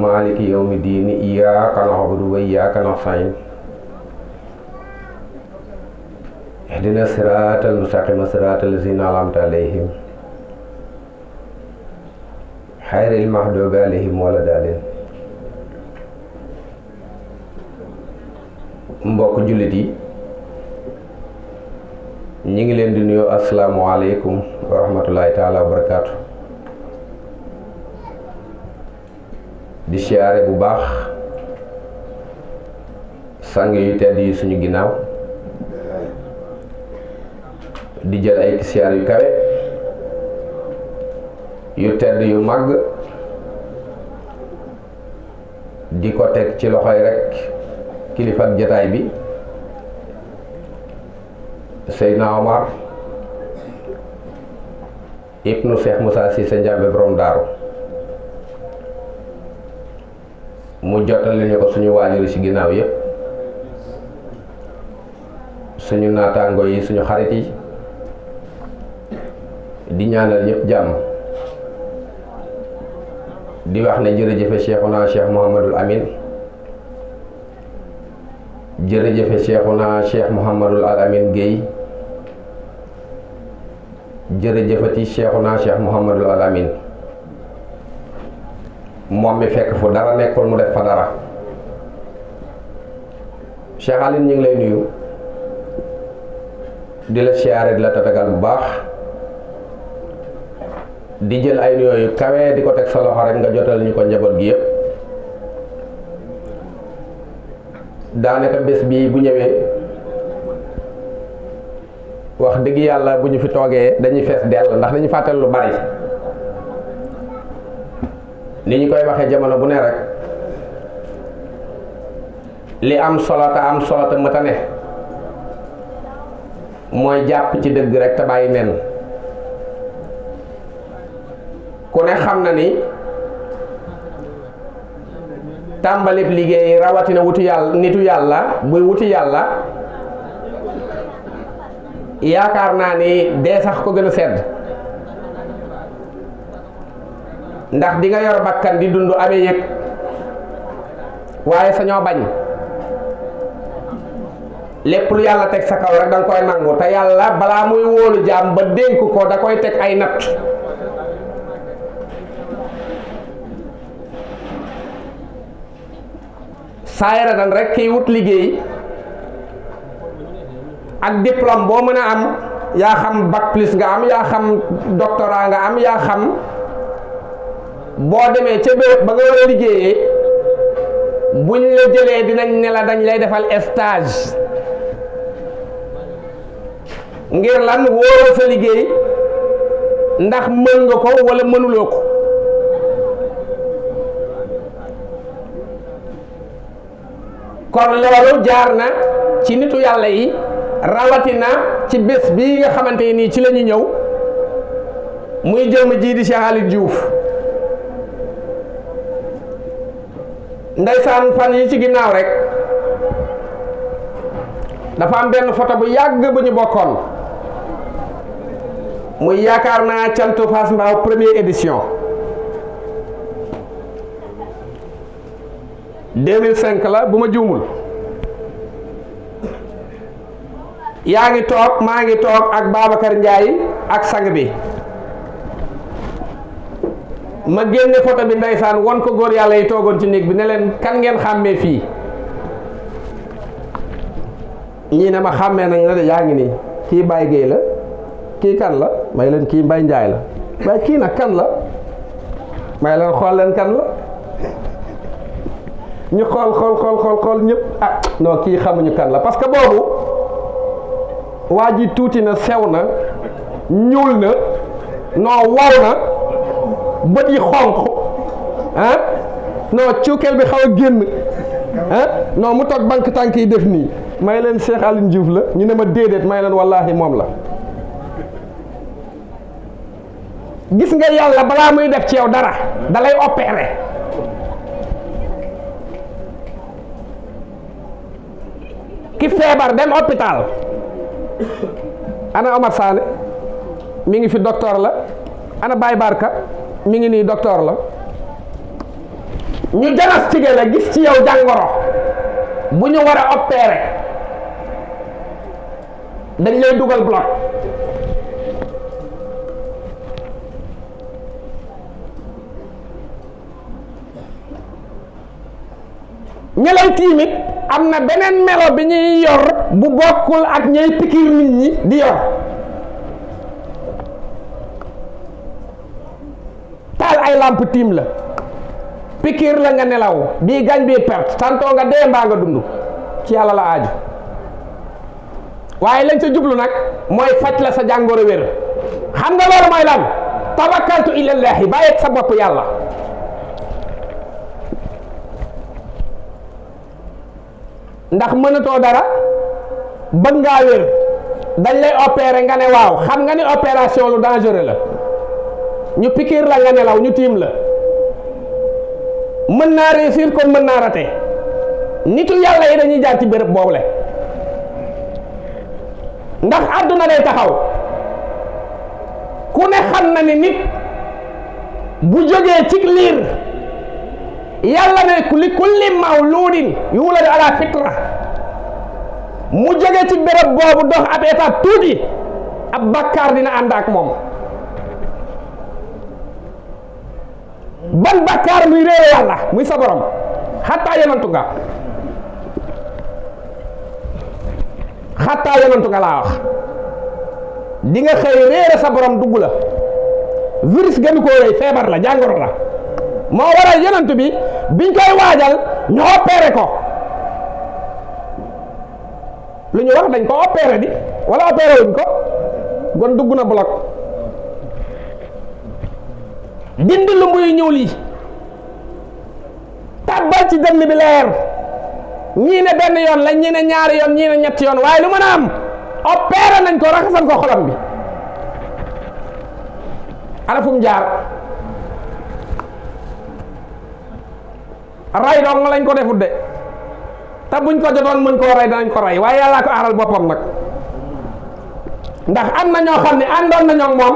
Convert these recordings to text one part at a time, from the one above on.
maliki yawmi diini iyyaka na'budu wa iyyaka nasta'in ihdina siratal mustaqima siratal lazina an'amta alayhim xayril maxduubi alayhim wala daalin. mbokk jullit yi ñi ngi leen di nuyu asalaamualeykum wa rahmatullahi taala wa barakaatu. di siyaare bu baax sang yu tedd yi suñu ginnaaw di jël ay siyaar yu kawe yu tedd yu màgg di ko teg ci loxoy rekk kilifa ak jataay bi Seydina Omar ibnu Cheikh Moussa Cissé Ndiambe borom daaru mu jottali ñu ko suñu waajur ci ginnaaw yépp suñu naataango yi suñu xarit yi di ñaanal ñëpp jàmm di wax ne jërëjëfe Cheikhuna Cheikh Mouhamadul Amin jërëjëfe Cheikhuna Cheikh Mouhamadul Amin Guèye jërëjëfati Cheikhuna Cheikh Mouhamadul Amin moom mi fekk fu dara nekkul mu def fa dara. Cheikh Aline ñu ngi lay nuyu di la siyaare di la tatagal bu baax di jël ay nuyoo yu kawe di ko teg sa loxo rek nga jotal ñu ko njaboot gi yépp. daanaka bés bi bu ñëwee wax dëgg yàlla bu ñu fi toogee dañuy fees dell ndax dañu fàttal lu bari ni ñu koy waxee jamono bu ne rek li am solo te mëta ne mooy jàpp ci dëgg rek te bàyyi nen. ku ne xam na ni tàmbalib liggéey rawatina nitu yàlla buy wuti yàlla yaakaar naa ni dee sax ko gën a sedd ndax di nga yor bakkan di dund amee yëg waaye sañoo bañ lépp lu yàlla teg sa kaw rek da nga koy nangu te yàlla balaa muy wóolu jaam ba dénk ko da koy teg ay natt. saayara dan rek kiy wut liggéey ak diplôme boo mën a am yaa xam bac plus nga am yaa xam doctorat nga am yaa xam boo demee ca béréb ba nga war a liggéeyee buñ la jëlee dinañ ne la dañ lay defal stage ngir lan wóoral sa liggéey ndax mën nga ko walla mënuloo ko. kon loolu jaar na ci nitu yàlla yi rawatina ci bés bi nga xamante nii ci la ñu ñëw muy jëm ji di Cheikh Aliou Diouf. ndeysaan fan yi ci ginnaaw rek dafa am benn photo bu yàgg bu ñu bokkoon muy yaakaar naa cantu Fass Mbao première édition 2005 la bu ma juumul. yaa ngi toog maa ngi toog ak Babacar Ndiaye ak sang bi ma génne photo bi ndeysaan won ko góor yàlla yi toogoon ci néeg bi ne leen kan ngeen xàmmee fii ñii ne ma xàmmee nañ la de yaa ngi nii kii Baye Guèye la kii kan la may leen kii Mbaye Ndiaye la waaye kii nag kan la may leen xool leen kan la ñu xool ñëpp ah non kii xamuñu kan la parce que boobu waa ji tuuti na sew na ñuul na non wow na bët yi xonq ah non cuukeel bi xaw a génn ah non mu toog banque tànk yi def nii may leen Cheikh Aliou Diouf la ñu ne ma déedéet may leen wallaahi moom la. gis nga yàlla balaa muy def ci yow dara dalay opéré ki feebar dem hôpital ana Omar Sané mi ngi fi docteur la ana Baye Barka mi ngi nii docteur la ñu diagnostiqué la gis ci yow jàngoro bu ñu war a opérer dañ lay dugal bloc ñi lay tiimit am na beneen melo bi ñuy yor bu bokkul ak ñay pikiir nit ñi di yor taal ay lamp tiim la pikiir la nga nelaw bii gañ bii perte tantôt nga dee mbaa nga dund ci yàlla la aaju waaye lañ sa jublu nag mooy faj la sa jàngoro wér xam nga loolu mooy lan tawakkaltu ilallahi bàyyi sa bopp yàlla ndax mënatoo dara bëgg ngaa wér dañ lay opérer nga ne waaw xam nga ni opération lu dangereux la ñu pikiir la nga nelaw ñu tiim la mën naa réussir comme mën naa rater nitu yàlla yi dañuy jaar ci béréb boobule ndax àdduna day taxaw ku ne xam na ni nit bu jógee ci liir yàlla ne li kulli mawludin yuladu ala fitra mu jóge ci béréb boobu dox ab étape tuuti ab bakkaar dina ànd ak moom ban bakkaar muy réere yàlla muy sa borom xattaa yonantu nga laa wax di nga xëy réere sa borom dugg la virus gënu koo rëy feebar la jàngoro la moo waral yonantu bi biñ koy waajal ñu opéré ko lu ñu wax dañ ko opéré di wala opéré wuñ ko gon dugg na bloc dindi lumb yu ñuul yi tàbbal ci dënn bi leer ñii ne benn yoon la ñii ne ñaari yoon ñii ne ñetti yoon waaye lu mën a am opéré nañ ko raxasal ko xolam bi ana fu mu jaar ray dong lañ ko defut de te buñ ko jotoon mën koo rey danañ ko rey waaye yàllaa ko aaral boppam nag ndax am na ñoo xam ne àndoon nañoo ak moom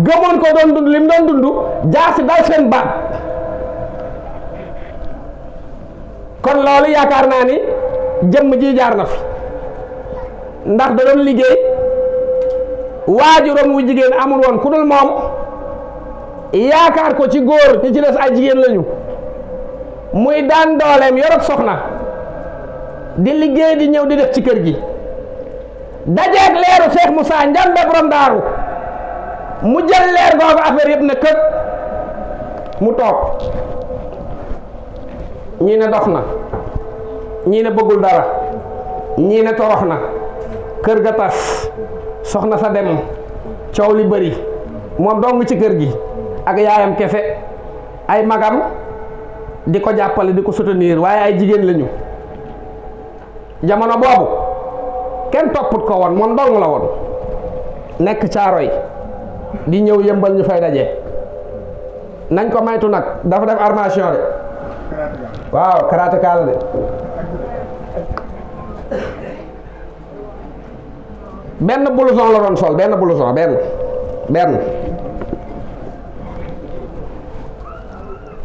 gëmoon ko doon dund lim doon dund jaasi dal seen baat kon loolu yaakaar naa ni jëmm ji jaar na fi ndax da doon liggéey waajuram wu jigéen amul woon ku dul moom yaakaar ko ci góor ñi ci des ay jigéen lañu muy daan dooleem yorog soxna di liggéey di ñëw di def ci kër gi dajeeg leeru Cheikh Moussa Njambe borom daaru mu jël leer googu affaire yëpp ne kët mu toog ñii ne dox na ñii ne bëggul dara ñii ne torox na kër ga tas soxna sa dem coow li bëri moom dong ci kër gi ak yaayam kese ay magam di ko jàppale di ko soutenir waaye ay jigéen lañu jamono boobu kenn topput ko woon moom dong la woon nekk Caaroy di ñëw Yëmbal ñu fay daje nañ ko maytu nag dafa def armation de waaw karatéka la de benn blouson la doon sol benn blouson benn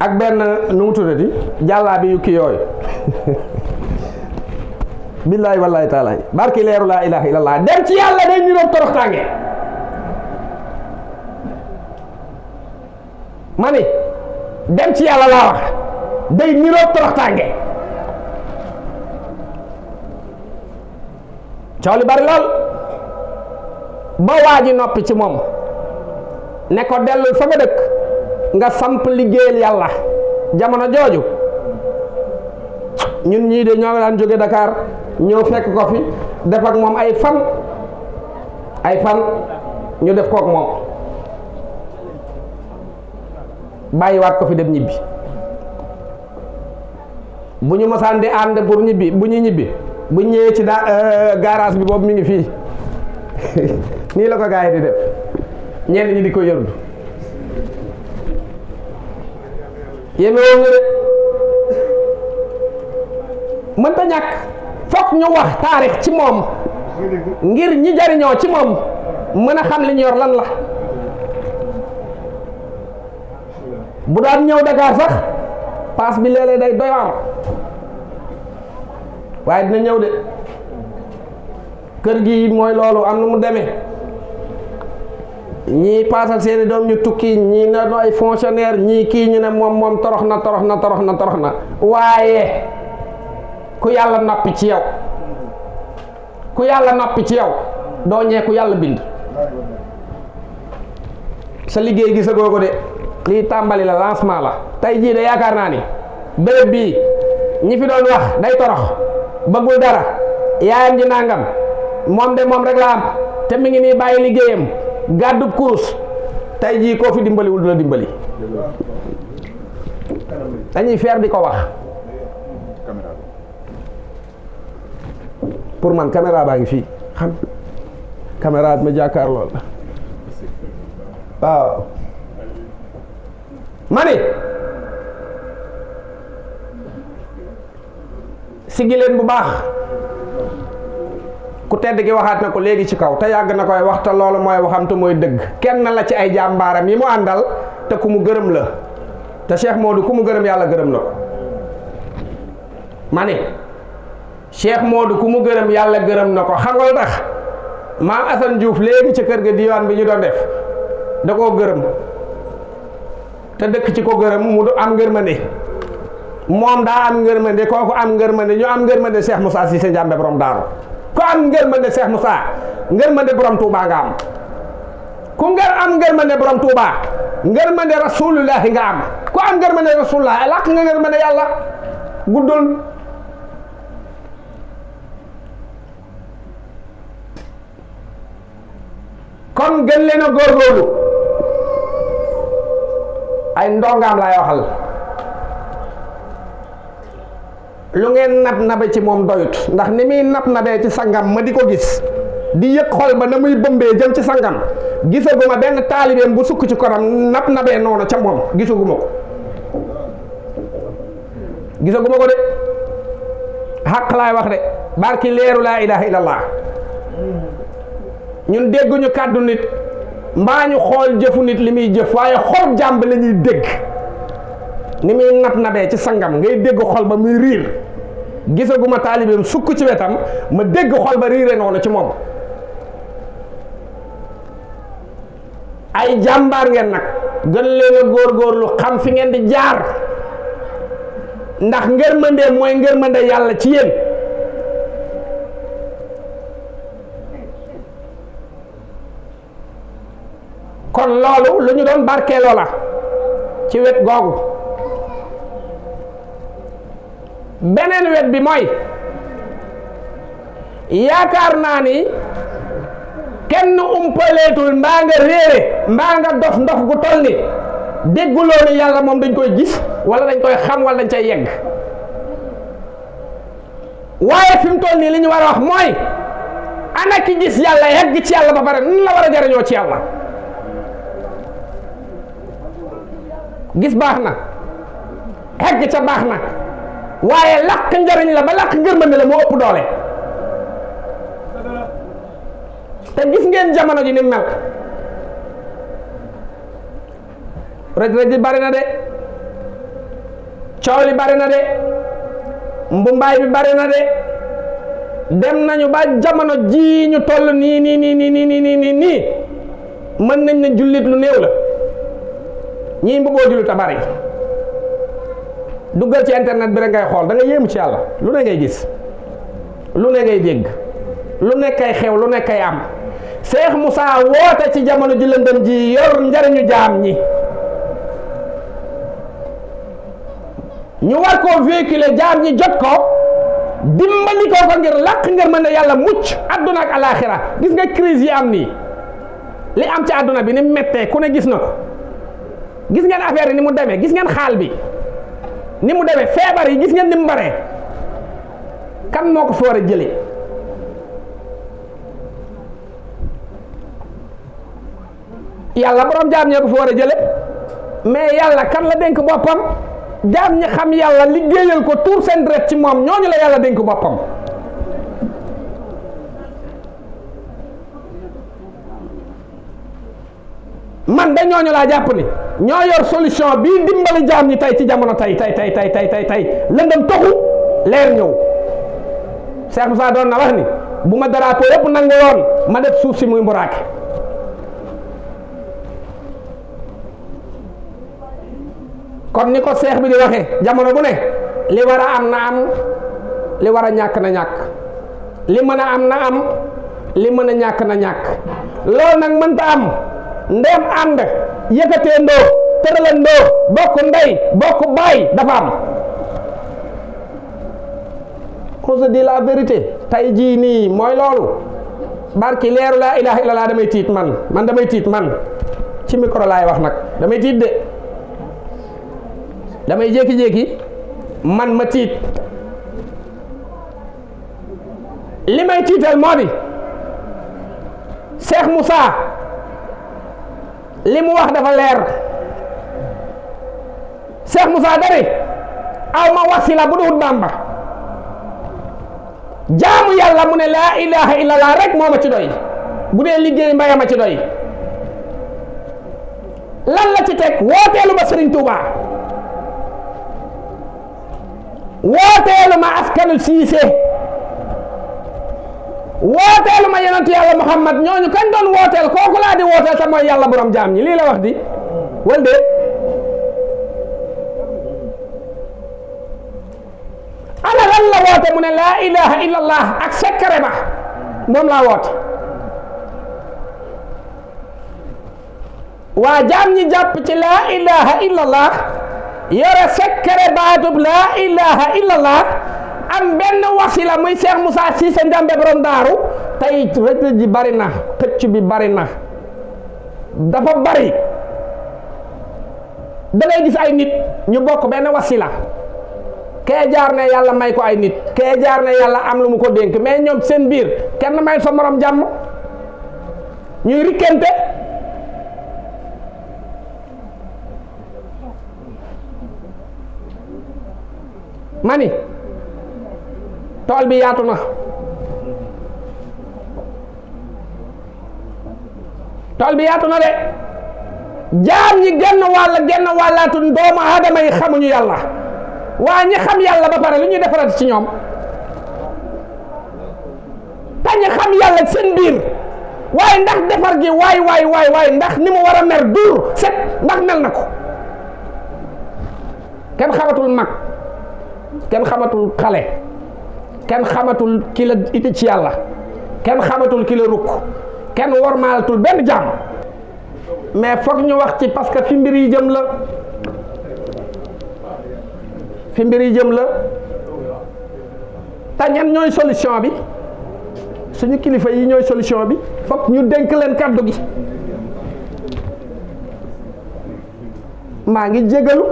ak benn nu mu tuddati jàllaa bi yu kii yooyu billaay wallaay taalaay barki leeru laa ilaha illallah dem ci yàlla day niroog toroxtaange ma ni dem ci yàlla laa wax day niroog toroxtaange coow li bari lool ba waa ji noppi ci moom ne ko dellul fa nga dëkk nga samp liggéeyal yàlla jamono jooju ñun ñii de ñoo daan jóge Dakar ñëw fekk ko fi def ak moom ay fan ñu def kook moom bàyyiwaat ko fi dem ñibbi bu ñu mosaan di ànd pour ñibbi bu ñu ñibbi bu ñëwee ci garage bi boobu mi ngi fii nii la ko gars yi di def ñenn ñi di ko yërdu yéemewoo nga de mënta ñàkk fokk ñu wax taarix ci moom ngir ñi jariñoo ci moom mën a xam li ñu yor lan la bu daan ñëw Dakar sax paas bi léeg-léeg day doy waar waaye dina ñëw de kër gi mooy loolu am na mu demee ñii paasal seeni doom ñu tukki ñii ne ay fonctionnaire ñii kii ñu ne moom torox na waaye ku yàlla noppi ci yow doo ñee ku yàlla bind sa liggéey gisagoo ko de lii tàmbali la lancement la tey jii de yaakaar naa ni béréb bii ñi fi doon wax day torox bëggul dara yaayam ji nangam moom rek la am te mi ngi nii bàyyi liggéeyam gàddub kurus tey jii koo fi dimbaliwul du la dimbali dañuy feer di ko wax pour man caméra baa ngi fii xam caméra bi ma jàkkaar lool waaw ma ni sigi leen bu baax ku tedd gi waxaat na ko léegi ci kaw te yàgg na koy wax te loolu mooy waxam te mooy dëgg kenn la ci ay jàmbaaram yi mu àndal te ku mu gërëm la te Cheikh Modou ku mu gërëm yàlla gërëm na ko ma ni Cheikh Modou ku mu gërëm yàlla gërëm na ko xam nga lu tax maam Assane Diouf léegi ci kër ga diwaan bi ñu doon def da koo gërëm te dëkk ci ko gërëm mu du am ngërmande moom daa am ngërmande kooku am ngërmande ñu am ngërmande Cheikh Moussa Cissé Ndiambe borom daaru ku am ngërmande Cheikh Moussa ngërmande borom Touba nga am ku am ngërmande borom Touba ngërmande rasulullahi nga am ku am ngërmande rasulullah làq nga ngërmande yàlla guddul kon gën leen a góorgóorlu ay ndongaam laay waxal lu ngeen nabe ci moom doyut ndax ni muy nabee ci sangam ma di ko gis di yëg xol ba na muy bëmbee jëm ci sangam gisaguma benn taalibeem bu sukk ci konam nabee noonu ca moom gisaguma ko de xaq laay wax de barki leeru laa ilaha illallah ñun dégguñu kàddu nit mbaa ñu xool jëfu nit li muy jëf waaye xol jàmb la ñuy dégg ni muy nabee ci sangam ngay dégg xol ba muy riir gisaguma taalibeem sukk ci wetam ma dégg xol ba riire noonu ci moom ay jàmbaar ngeen nag gën leen a góorgóorlu xam fi ngeen di jaar ndax ngërmande mooy ngërmande yàlla ci yéen kon loolu lu ñu doon barkeeloo la ci wet googu beneen wet bi mooy yaakaar naa ni kenn umpaleetul mbaa nga réere mbaa nga dof ndof gu toll ni dégguloo ni yàlla moom dañ koy gis wala dañ koy xam wala dañ cay yegg waaye fi mu toll nii li ñu war a wax mooy ana ki gis yàlla yegg ci yàlla ba pare nan la war a jariñoo ci yàlla gis baax na yegg ca baax na waaye làq njariñ la ba làq ngërmande la moo ëpp doole te gis ngeen jamono ji ni mel rëj bi bari na de coow li bari na de mbumbaay bi bari na de dem nañu ba jamono ji ñu toll nii mën nañ ne jullit lu néew la ñii mbuboo jullit a bari duggal ci internet bi rek ngay xool da nga yéemu ci yàlla lu ne ngay gis lu ne ngay dégg lu nekkay xew lu nekkay am Cheikh Moussa woote ci jamono ji lëndëm ji yor njariñu jaam ñi ñu war koo véhiculer jaam ñi jot ko dimbali ko ngir làq ngërmande yàlla mucc àdduna ak alaaxira gis nga crise yi am nii li am ci àdduna bi ni mettee ku ne gis na ko gis ngeen affaire yi ni mu demee gis ngeen xaal bi ni mu demee feebar yi gis ngeen ni mu baree kan moo ko fi war a jëlee yàlla borom jaam ñee ko fi war a jële mais yàlla kan la dénk boppam jaam ñi xam yàlla liggéeyal ko tuur seen deret ci moom ñooñu la yàlla dénk boppam man da ñooñu laa jàpp ni ñoo yor solution bii dimbali jaam ñi tey ci jamono tey lëndëm toxu leer ñëw. Cheikh Moussa doon na wax ni bu ma drapeau yëpp nangu woon ma def suuf si muy mburaake. kon ni ko seex bi di waxee jamono bu ne li war a am na am li war a ñàkk na ñàkk li mën a am na am li mën a ñàkk na ñàkk loolu nag mënta am ndeem ànd yëkkatee ndoo tërala ndoo bokk ndey bokk baay dafa am. on se dit la vérité tey jii nii mooy loolu barki leeru laa ilaha illallah damay tiit man damay tiit man ci micro laay wax nag damay tiit de damay jékki-jékki man ma tiit li may tiital moo di Cheikh Moussa li mu wax dafa leer Cheikh Moussa dari aw ma wasila bu dul Bamba jaamu yàlla mu ne laa ilaha illallah rek moo ma ci doy bu dee liggéey mbaya ma ci doy lan la ci teg wooteelu ma Serigne Touba wooteelu ma askanu Siise wooteelu ma yonentu yàlla Muhammad ñooñu kañ doon wooteel kooku laa di wooteel te mooy yàlla borom jaam ñi lii la wax di wal de ana lan la woote mu ne laa ilaha illallah ak sekkare ba moom laa woote waa jaam ñi jàpp ci laa ilaha illallah yore sekkare baatub laa ilaha illallah am benn wasila muy Cheikh Moussa Cissé Ndiambe borom daaru tey rëdd ji bari na xëcc bi bari na dafa bari da ngay gis ay nit ñu bokk benn wasila kee jaar ne yàlla may ko ay nit kee jaar ne yàlla am lu mu ko dénk mais ñoom seen biir kenn may sa morom jàmm ñuy rikkente mani tool bi yaatu na tool bi yaatu na de jaam ñi genn wàllaatu doomu aadama yi xamuñu yàlla waa ñi xam yàlla ba pare lu ñuy defarati ci ñoom te ñi xam yàlla seen biir waaye ndax defar gi waay ndax ni mu war a mer dur set ndax mel na ko kenn xamatul mag kenn xamatul xale kenn xamatul ki la iti ci yàlla kenn xamatul ki la rukk kenn wormaalatul benn jàmm mais foog ñu wax ci parce que fi mbir yi jëm la te ñan ñooy solution bi suñu kilifa yi ñooy solution bi foog ñu dénk leen kàddu gi maa ngi jégalu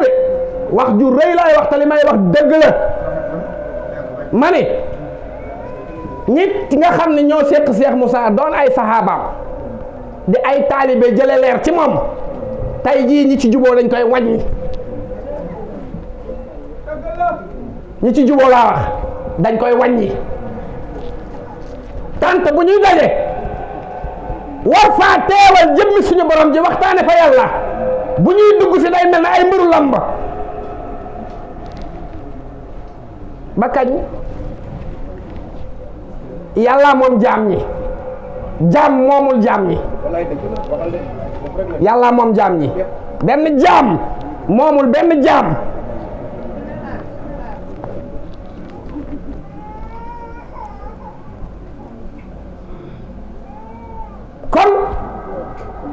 de wax ju rëy laay wax te li may wax dëgg la ma ne nit nga xam ne ñoo seq Cheikh Moussa doon ay saxaabaam di ay taalibe jële leer ci moom tey jii ñi ci juboo dañ koy wàññi ñi ci juboo laa wax dañ koy wàññi tant bu ñuy daje war faa teewal jëmmi suñu borom ji waxtaane fa yàlla bu ñuy dugg si day mel ne ay mbiru lamba ba kañ yàlla moom jaam ñi jaam moomul jaam ñi yàlla moom jaam ñi benn jaam moomul benn jaam kon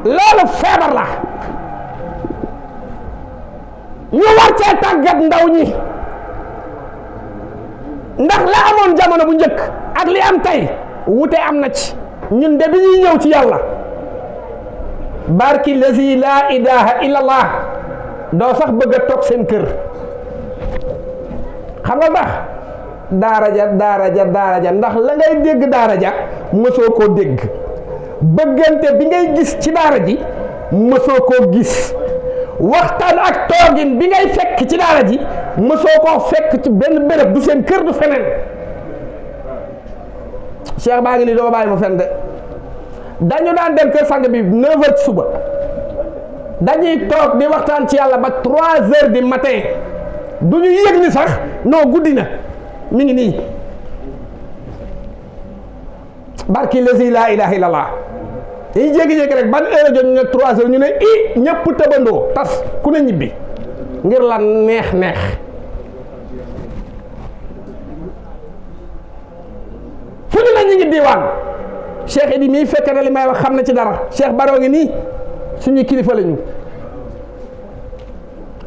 loolu feebar la ñu war cee tàggat ndaw ñi ndax la amoon jamono bu njëkk ak li am tey wute am na ci ñun de bi ñuy ñëw ci yàlla barki lazi laa ilaha illallah doo sax bëgg a toog seen kër xam nga ndax daara ja ndax la ngay dégg daara ja mësoo koo dégg bëggante bi ngay gis ci daara ji mësoo koo gis waxtaan ak toogin bi ngay fekk ci daara ji mësoo koo fekk ci benn béréb du seen kër du feneen cheikh baa ngi nii dama bàyyi ma fen de dañu daan dem kër sang bi 9h ci suba dañuy toog di waxtaan ci yàlla ba 3h du matin du ñu yëg ni sax non guddi na mi ngi nii barki lazi laa ilaha illallah dañuy jékki-jékki rek ban heure jot ñu ne 3h ñu ne i ñëpp tëbandoo tas ku ne ñibbi ngir la neex fu ñu la ñu ngi diwaan Cheikh Idi mii fekk na li may wax xam na ci dara Cheikh Baro ngi nii suñu kilifa lañu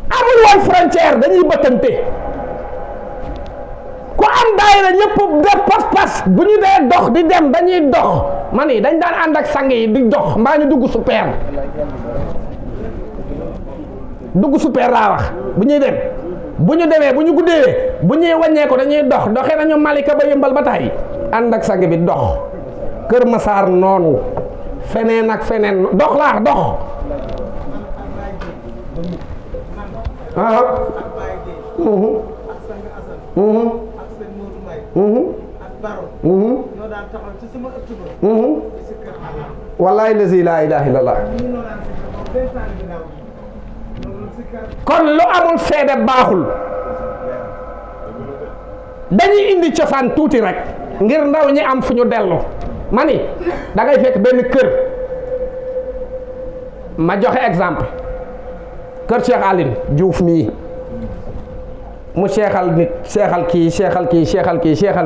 amul woon frontière dañuy bëttante ku am daayira ñëpp def pas-pas bu ñu dee dox di dem dañuy dox ma ni dañ daan ànd ak sang yi di dox mbaa ñu dugg super laa wax bu ñuy dem bu ñu demee bu ñu guddee bu ñuy wàññee ko dañuy dox doxee nañu Malika ba Yëmbal ba tey ànd ak sang bi dox Kër Masaar noonu feneen ak feneen dox laa dox wallaay lazi laa ilaaha illallah kon lu amul seede baaxul dañuy indi cosaan tuuti rek ngir ndaw ñi am fu ñu dellu ma ni da ngay fekk benn kër ma joxe exemple kër Cheikh Aline Diouf mii mu seexal nit seexal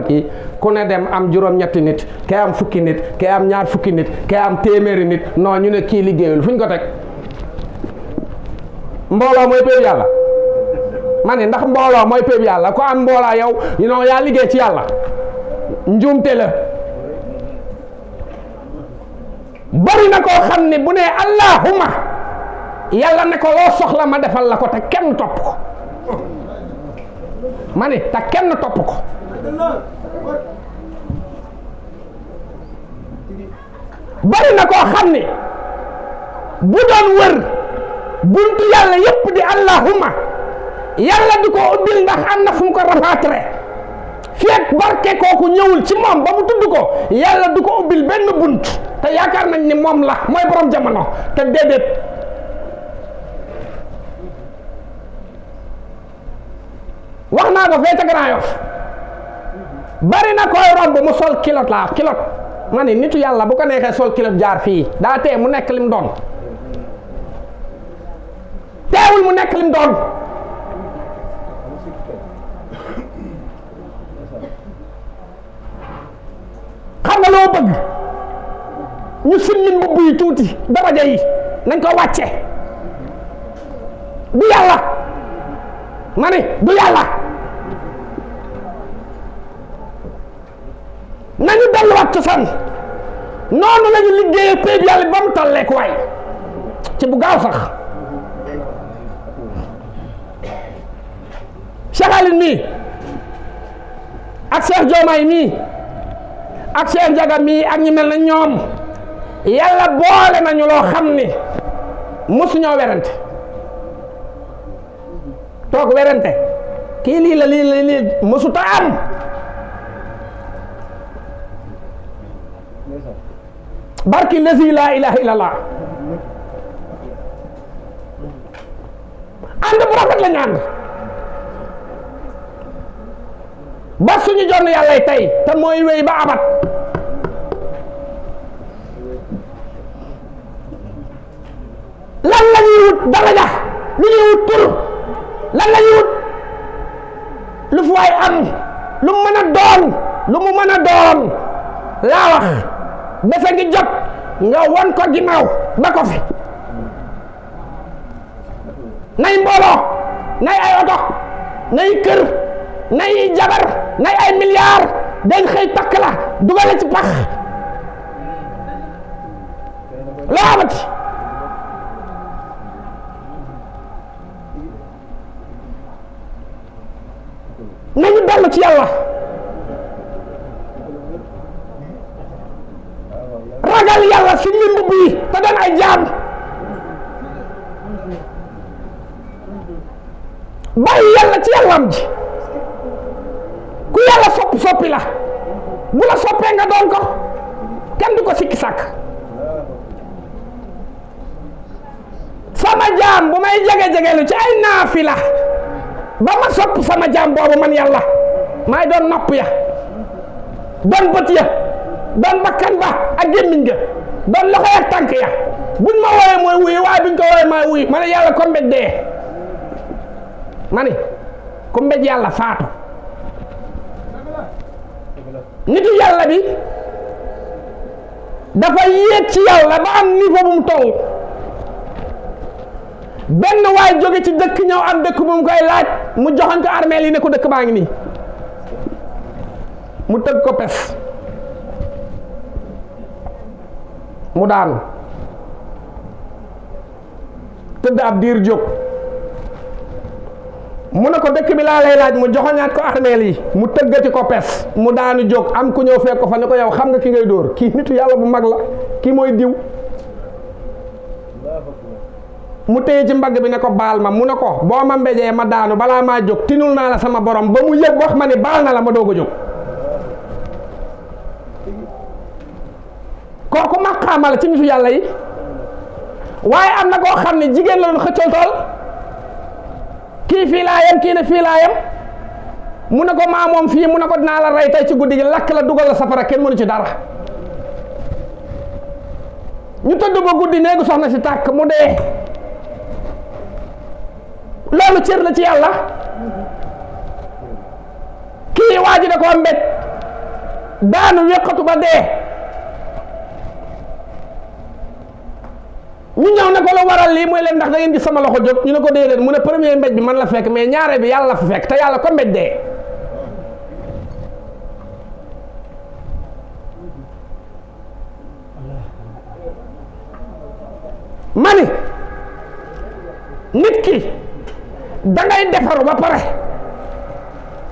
kii ku ne dem am juróom-ñetti nit kay am fukki nit kay am ñaar fukki nit kay am téeméeri nit non ñu ne kii liggéeyul fu ñu ko teg mbooloo mooy péeb yàlla ma ne ndax mbooloo mooy péeb yàlla ko am mbooloo yow non yaa liggéey ci yàlla njuumte la bari na koo xam ne bu ne allahumma yàlla ne ko loo soxla ma defal la ko te kenn topp ko ma ne te kenn topp ko bari na koo xam ne bu doon wër buntu yàlla yépp di allahumma yàlla di ko ubbil ndax am na fu mu ko rafaatre fekk barke kooku ñëwul ci moom ba mu tudd ko yàlla du ko ubbil benn bunt te yaakaar nañ ni moom la mooy borom jamono te déedéet wax naa ko fee ca Grand Yoff bari na koy romb mu sol kilot laa kilot ma ne nitu yàlla bu ko neexee sol kilot jaar fii daa tee mu nekk lim doon teewul mu nekk lim doon xam nga loo bëgg ñu simmi mbubb yi tuuti daraja yi nañ ko wàcce du yàlla ma ne du yàlla nañu delluwaat cosaan noonu lañu liggéeyee péeb yàlla ba mu tolleeku waay ci bu gaaw sax Cheikh Aline mii ak Cheikh Diomaye mii ak Cheikh Ndiaga mii ak ñi mel na ñoom yàlla boole nañu loo xam ni mosuñoo werante toog werante kii lii la lii mosuta am barki lazi laa ilaha illallah ànd bu rafet la ñu ànd ba suñu jonn yàlla tey te mooy wéy ba abat lan la ñuy wut daraja lu ñuy wut tur lan la ñuy wut lu fu waay am lu mu mën a doon lu mu mën a doon laa wax dafa ngi jot nga won ko ginnaaw ba ko fi nay mbooloo nay ay oto nay kër nay jabar nay ay milliards dañ xëy takk la dugale ci pax loo amati nañu dellu ci yàlla ragal yàlla si mbubb yi te doon ay jaam bàyyi yàlla ci yàllam ji ku yàlla soppi la bu la soppee nga doon ko kenn du ko sikki sàkk. sama jaam bu may jege-jegelu ci ay naafila ba ma sopp sama jaam boobu man yàlla maay doon nopp ya doon bët ya doon bakkan ba ak gémmiñ ga doon loxo ak tànk ya buñ ma wooyee mooy wuyu waaye buñ ko wooyee maay wuyu ma ne yàlla ko mbéj dee ma ne ku mbéj yàlla faatu. nitu yàlla bi dafa yéeg ci yàlla ba am niveau bu mu toll benn waay jóge ci dëkk ñëw am dëkk bu mu koy laaj mu joxoñ ko armeel yi ne ko dëkk baa ngi nii mu tëgg ko pes mu daanu tëdd ab diir jóg mu ne ko dëkk bi laa lay laaj mu joxoñaat ko armeel yi mu tëggati ko pes mu daanu jóg am ku ñëw fekk ko fa ne ko yow xam nga ki ngay dóor kii nitu yàlla bu mag la kii mooy diw mu téye ci mbagg bi ne ko baal ma mu ne ko boo ma mbéjee ma daanu balaa maa jóg tinul naa la sama borom ba mu yëg wax ma ne baal na la ma doog a jóg kooku maqaama la ci nitu yàlla yi. waaye am na koo xam ne jigéen la doon xëccal tool kii fii laa yem kii ne fii laa yem mu ne ko maa moom fii mu ne ko dinaa la rey tey ci guddi gi lakk la dugal la safara kenn mënu ci dara ñu tëdd ba guddi néegu soxna si tàkk mu dee loolu cër la ci yàlla. kii waa ji da koo mbéj daanu wéqatu ba dee ñu ñëw ne ko la waral lii mooy leen ndax da ngeen gis sama loxo jóg ñu ne ko déedéet mu ne premier mbéj bi man la fekk mais ñaare bi yàlla la fa fekk te yàlla ko mbéj dee. mani nit ki da ngay defaru ba pare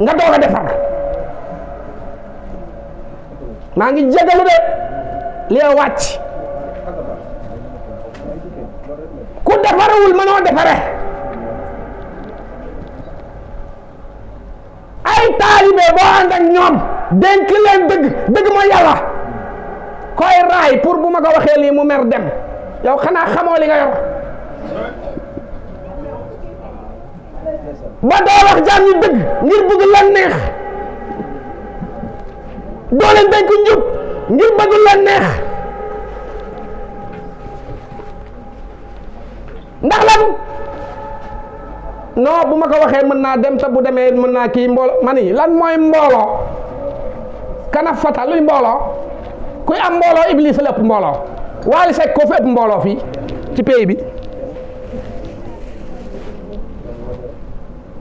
nga doog a defar maa ngi jégalu de li wàcc ku defarawul mënoo defare ay taalibe boo ànd ak ñoom dénk leen dëgg mooy yàlla koy raay pour bu ma ko waxee lii mu mer dem yow xanaa xamoo li nga yor ba doo wax jaam ñi dëgg ngir bëgg lan neex doo leen dénk njub ngir bëgg lan neex ndax lan non bu ma ko waxee mën naa dem te bu demee mën naa kii mbooloo ma ni lan mooy mbooloo kana fata luy mbooloo kuy am mbooloo Iblis la ëpp mbooloo Wally Seck ko fi ëpp mbooloo fii ci pays bi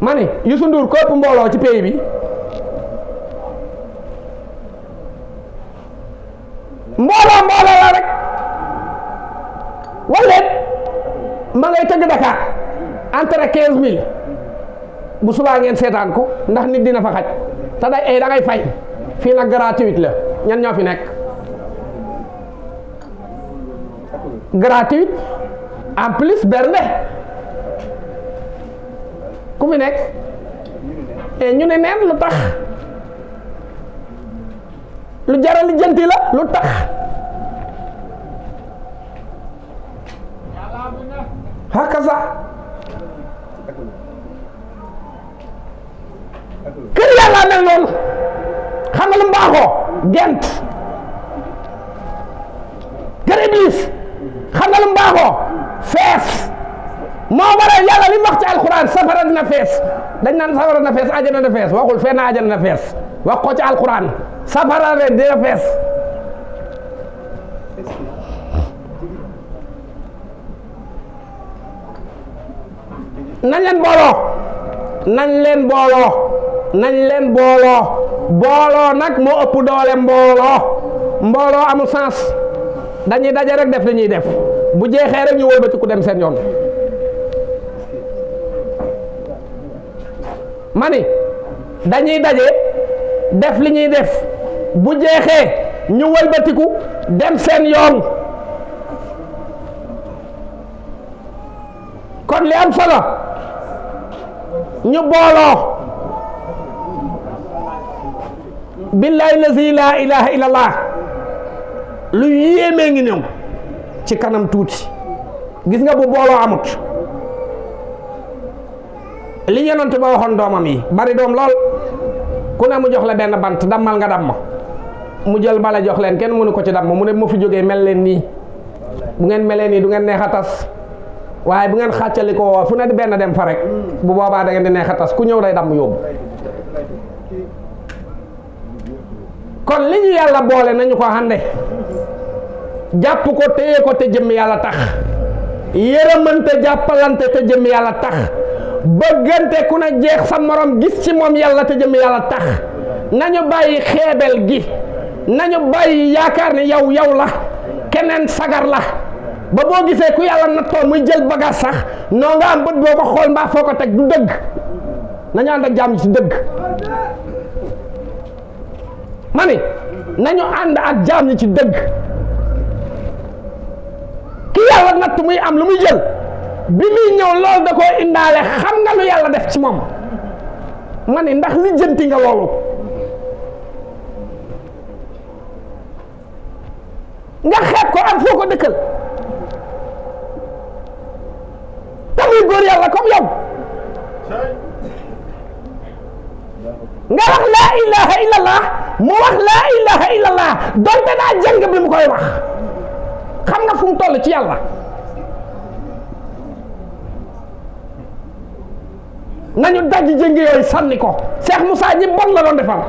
ma ni Youssou Ndour ko ëpp mbooloo ci pays bi mbooloo la rek wala ma ngay tëgg Dakar entre 15000 bu subaa ngeen seetaan ko ndax nit dina fa xaj te day da ngay fay fii nag gratuite la ñan ñoo fi nekk gratuite en plus bernde ku fi nekk ñu ne neen lu tax lu jaral lijjanti la lu tax hakaza kër yàlla mel noonu xam nga lu mbaaxoo gent kër Iblis xam nga lu mbaaxoo fees moo waral yàlla li mu wax ci alquran safara dina fees dañ naan safara dina fees ajana dina fees waxul fenn ajana dina fees wax ko ci alquran safara rek dina fees nañ leen booloo nag moo ëpp doole mbooloo amul sens dañuy daje rek def li ñuy def bu jeexee rek ñu wëlbati ku dem seen yoon mani dañuy daje def li ñuy def bu jeexee ñu wëlbatiku dem seen yoon kon li am solo ñu booloo billahi lazi laa ilaha illallah lu yéemee ngi ñëw ci kanam tuuti. gis nga bu booloo amut li yonent ba waxoon doomam yi bari doom lool ku ne mu jox la benn bant dammal nga damm mu jël bala jox leen kenn mënu ko ci damm mu ne ma fi jógee mel leen nii bu ngeen melee nii du ngeen neex a tas waaye bu ngeen xàccali ko fu ne di benn dem fa rek bu boobaa da ngeen di neex a tas ku ñëw day damm yóbbu. kon li ñu yàlla boole nañu ko ànde jàpp ko téye ko te jëmm yàlla tax yërëmante jàppalante te jëmm yàlla tax bëggante ku ne jeex sa morom gis ci moom yàlla te jëmm yàlla tax nañu bàyyi xeebel gi nañu bàyyi yaakaar ni yow la keneen sagar la ba boo gisee ku yàlla nattoo muy jël bagage sax noo nga am bët boo ko xool mbaa foo ko teg du dëgg nañu ànd ak jàmm ci dëgg ma ni nañu ànd ak jaam ñi ci dëgg ki yàlla natt muy am lu muy jël bi muy ñëw loolu da koy indaale xam nga lu yàlla def ci moom ma ni ndax lijjanti nga loolu nga xeeb ko ak foo ko dëkkal tamuy góor yàlla comme yow nga wax laa ilaha illallah mu wax laa ilaha illallah donte daa jàng bi mu koy wax xam nga fu mu toll ci yàlla nañu dajji jëngi yooyu sànni ko Cheikh Moussa ñi bon la doon defar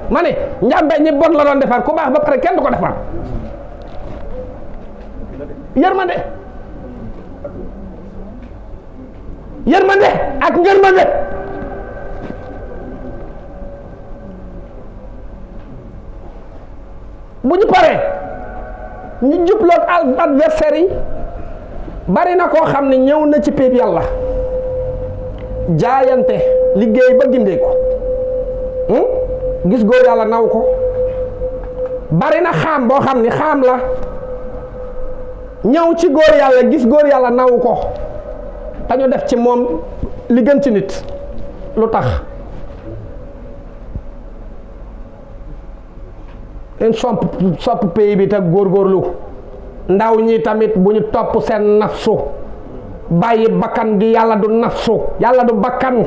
ma ne njàmbe ñi bon la doon defar ku baax ba pare kenn du ko defar yërmande ak ngërmande bu ñu paree ñu jubloog adversaire yi bari na koo xam ne ñëw na ci péeb yàlla jaayante liggéey ba gindee ko gis góor yàlla naw ko bari na xaam boo xam ni xaam la ñëw ci góor yàlla gis góor yàlla naw ko dañu def ci moom li gën ci nit lu tax en sopp pays bi te góorgóorlu ndaw ñi tamit bu ñu topp seen nafsu bàyyi bakkan gi yàlla du nafsu yàlla du bakkan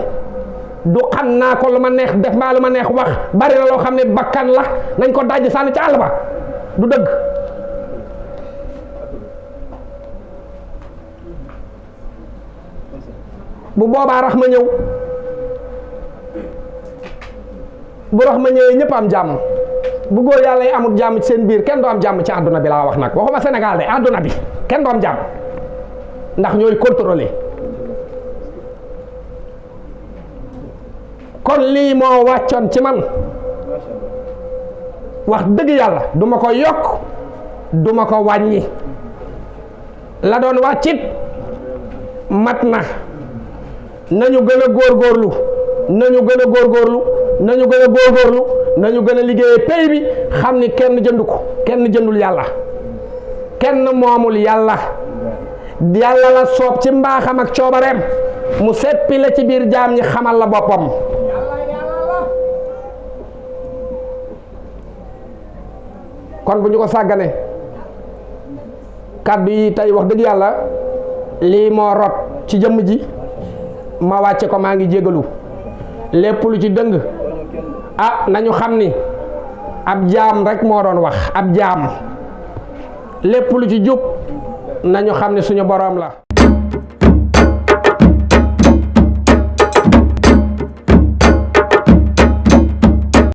du xam naa ko lu ma neex def mbaa lu ma neex wax bari na loo xam ne bakkan la nañ ko dajji sànni ci àll ba du dëgg bu boobaa rax ma ñëw bu rax ma ñëwee ñëpp am jàmm bu góor yàlla yi amul jàmm ci seen biir kenn du am jàmm ci àdduna bi laa wax nag waxuma Sénégal de àdduna bi kenn du am jàmm ndax ñooy contrôler kon lii moo wàccoon ci man wax dëgg yàlla du ma ko yokk du ma ko wàññi la doon wàccit mat na nañu gën a góorgóorlu nañu gën a góorgóorlu nañu gën a góorgóorlu nañu gën a liggéeyee pay bi xam ni kenn jëndu ko kenn jëndul yàlla kenn moomul yàlla yàlla la soob ci mbaaxam ak coobareem mu seppi la ci biir jaam ñi xamal la boppam kon bu ñu ko sàggane kàddu yi tey wax dëgg yàlla lii moo rot ci jëmm ji ma wàcce ko maa ngi jégalu lépp lu ci dëng nañu xam ni ab jaam rek moo doon wax ab jaam lépp lu ci jub nañu xam ni suñu boroom la